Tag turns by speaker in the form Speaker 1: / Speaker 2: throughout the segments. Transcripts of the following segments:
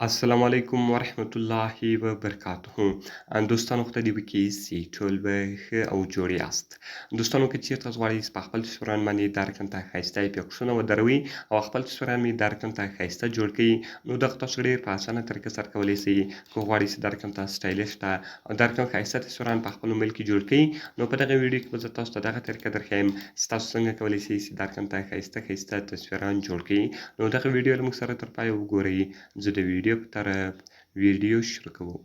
Speaker 1: السلام علیکم ورحمت الله وبرکاته. دوستانو، خدای دې وکړي چې ټول به ښه او جوړ یاست. دوستانو، که چیرته تاسو غواړئ چې په خپل تصویران باندې دا رقم ته ښایسته افیکټسونه ودروئ او خپل تصویران مې دا رقم ته ښایسته جوړ کړئ، نو دغه تاسو ډېر په اسانه طریقه سره کولی شئ. که غواړئ چې دا رقم ته stylish ته او دا رقم ښایسته تصویران په خپل موبایل کې جوړ کړئ، نو په دغه ویډیو کې به زه تاسو ته دغه طریقه درښیم چې تاسو څنګه کولی شئ چې دا رقم ته ښایسته ښایسته تصویران جوړ کړئ. نو دغه ویډیو له موږ سره تر پایه وګورئ. زه د ویډیو په طرف ویډیو شروع کوو.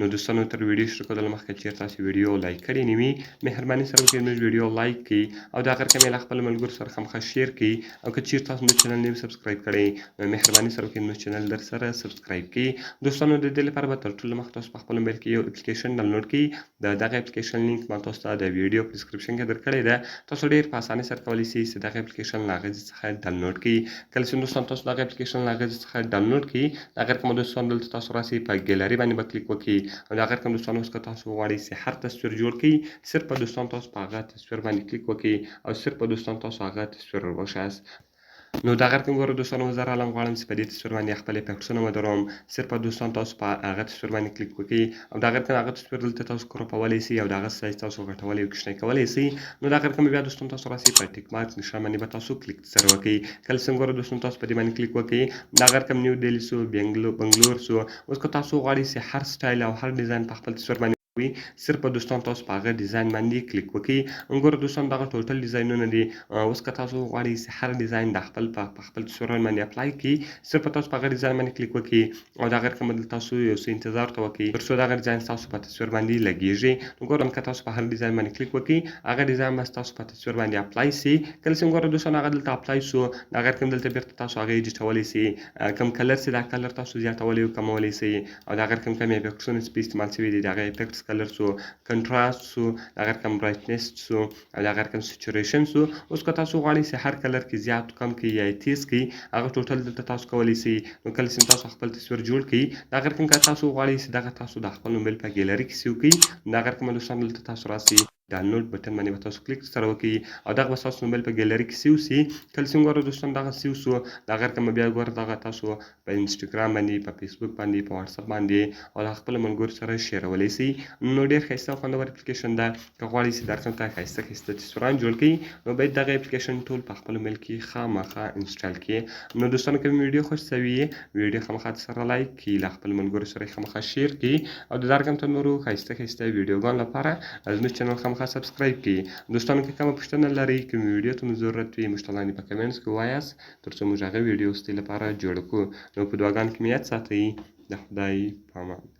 Speaker 1: نو دوستانو، تر ویډیو شروع کولو مخکې چیرته تاسو ویډیو like کړې نه وي، مهرباني سره وکړئ موږ ویډیو like کړئ او دا غر کمې له خپل ملګرو سره خامخا share کړئ. او که چیرته تاسو موږ channel نه subscribe کړئ، نو مهرباني سره وکړئ موږ channel در سره subscribe کړئ. دوستانو، د دې لپاره به تر ټولو مخکې تاسو په خپل موبایل کې یو اپلیکیشن ډاونلوډ کړئ. د دغه اپلیکیشن لینک ما تاسو ته د ویډیو په description کې درکړی ده. تاسو ډیر په اسانۍ سره کولی شئ چې دغه اپلیکیشن له هغه څخه ډاونلوډ کړئ. کله چې دوستان تاسو دغه اپلیکیشن له هغه څخه ډاونلوډ کړئ، دا غیر کوم دوستان دلته تاسو راسئ، په ګیلری باندې به کلیک وکړئ. او دا غیر کوم دوستان اوس که تاسو غواړئ چې هر تصویر جوړ کړئ، صرف په دوستان تاسو په هغه تصویر باندې کلیک وکړئ او صرف په دوستان تاسو هغه تصویر وښاست. نو دا غیر کوم ګوره دوستانو، زه رالم غواړم چې په دې تصویر باندې خپل افیکټسونه ودروم. صرف په دوستان تاسو په هغه تصویر باندې کلیک وکړئ او دا غیر کوم هغه تصویر دلته تاسو crop ولی شئ او د هغه سایز تاسو غټولی او کوچنی کولی شئ. نو دا غیر کوم بیا دوستان تاسو راسئ، په tick mark نشان باندې به تاسو کلیک سره وکړئ. کله چې ګوره دوستان تاسو په دې باندې کلیک وکړئ، دا غیر کوم نیو ډیلی سو، بنګلور سو. اوس که تاسو غواړئ چې هر سټایل او هر ډیزاین په خپل تصویر باندې وي، صرف په دوستان تاسو په هغه ډیزاین باندې کلیک وکړئ. ګوره دوستان، دغه total ډیزاینونه دي. اوس که تاسو غواړئ چې هر ډیزاین د خپل په خپل تصویر باندې apply کړئ، صرف تاسو په هغه ډیزاین باندې کلیک وکړئ او دا غیر کوم تاسو یو څه انتظار ته وکړئ تر څو دغه ډیزاین تاسو په تصویر باندې لګیږي. نو ګورم که تاسو په هر ډیزاین باندې کلیک وکړئ، هغه ډیزاین به تاسو په تصویر باندې apply سي. کله چې ګوره دوستان هغه دلته apply سو، دا غیر کوم دلته بیرته تاسو هغه edit ولی سي. کوم color چې دا color تاسو زیاتولی او کمولی سي او دا غیر کوم کم افیکټسونه چې استعمال شوي دي، دغه effects color سو، contrast سو، دا غیر کم brightness سو او دا غیر کم saturation سو. اوس که تاسو غواړئ چې هر color کې زیات کم کړئ یا تیز کړئ، هغه total دلته تاسو کولی شئ. نو کله چې تاسو خپل تصویر جوړ کړئ، دا غیر کوم که تاسو غواړئ چې دغه تاسو د خپل موبایل په ګیلری کې save کړئ، دا غیر کوم دوستان دلته تاسو راسئ، download button باندې به تاسو کلیک سره وکړئ او دغه به تاسو موبایل په ګیلری کې save سي. کله چې ګوره دوستان دغه save سو، دا غیر کوم بیا ګوره دغه تاسو په انسټاګرام باندې، په فیسبوک باندې، په واتساپ باندې او د خپل ملګرو سره share ولی شئ. نو ډېر ښایسته او خوندور اپلیکیشن ده. که غواړئ چې دا رقم ته ښایسته ښایسته تصویران جوړ کړئ، نو باید دغه اپلیکیشن ټول په خپل موبایل کې خامخا install کړئ. نو دوستانو، که ویډیو خوښ سوي، ویډیو خامخا سره like کړئ، له خپل ملګرو سره خامخا share کړئ او د دا رقم ته نورو ښایسته ښایسته ویډیوګانو لپاره زموږ channel خامخا subscribe کړئ. دوستانو، که کومه پوښتنه لرئ، کوم ویډیو ته مو ضرورت وي، موږ ته لاندې په comments کې ووایاست تر څو موږ هغه ویډیو ستاسو لپاره جوړ کړو. نو په دعاګانو کې مې یاد ساتئ. د خدای په امان.